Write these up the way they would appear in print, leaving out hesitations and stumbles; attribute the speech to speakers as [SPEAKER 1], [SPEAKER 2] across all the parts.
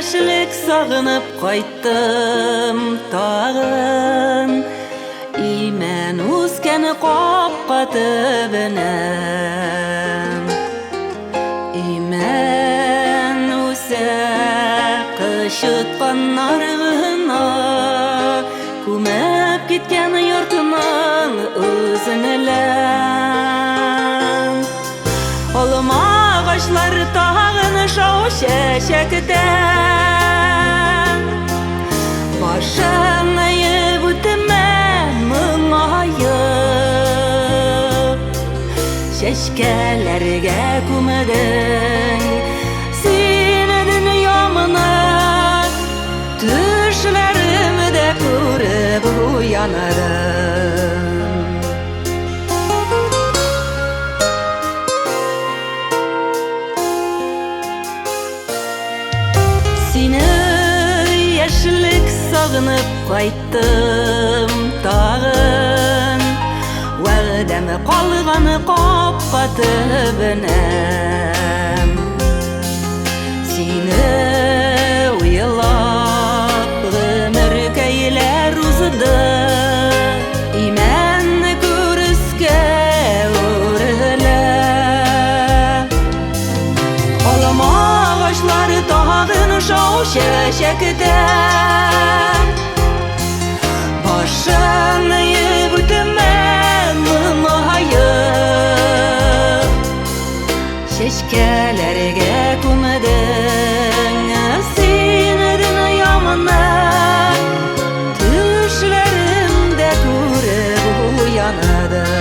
[SPEAKER 1] яшьлек сагынып кайттым тагын. Имән үскән капка төбенә. Имән үсә кычытканнар гына, Күмеп киткән йортның үзенлә. Алма агачлар тагын шау чәчәктә. Башын иеп үтмә моңаеп, Чәчкәләргә күмдең син дөньямны. Төшләремдә күреп уяндым. Сине яшьлек сагынып кайттым тагын. Вәгъдәм калган капка төбенә. Сине уйлап гомеркәйләр узды. Имән күрескә үрелә. Алма агачлары тагын шау чәчәктә. Башын иеп үтемә моңаеп, Чәчкәләргә күмдең син дөньямны. Төшләремдә күреп уяндым.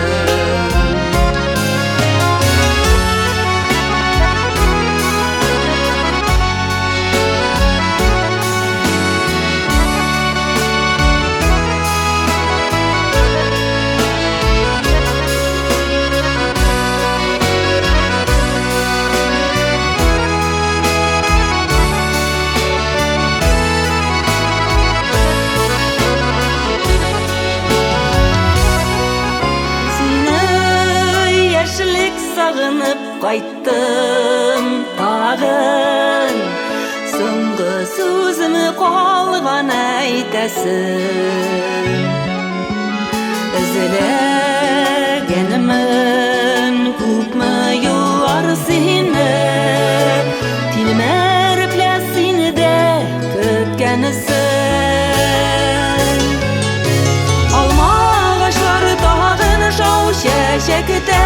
[SPEAKER 1] Сине яшьлек сагынып кайттым тагын. Соңгы сүзем калган әйтәсем. Эзләгәнмен күпме еллар сине, Тилмереп лә сине дә көткәнсең. Алма агачлары тагын шау чәчәктә.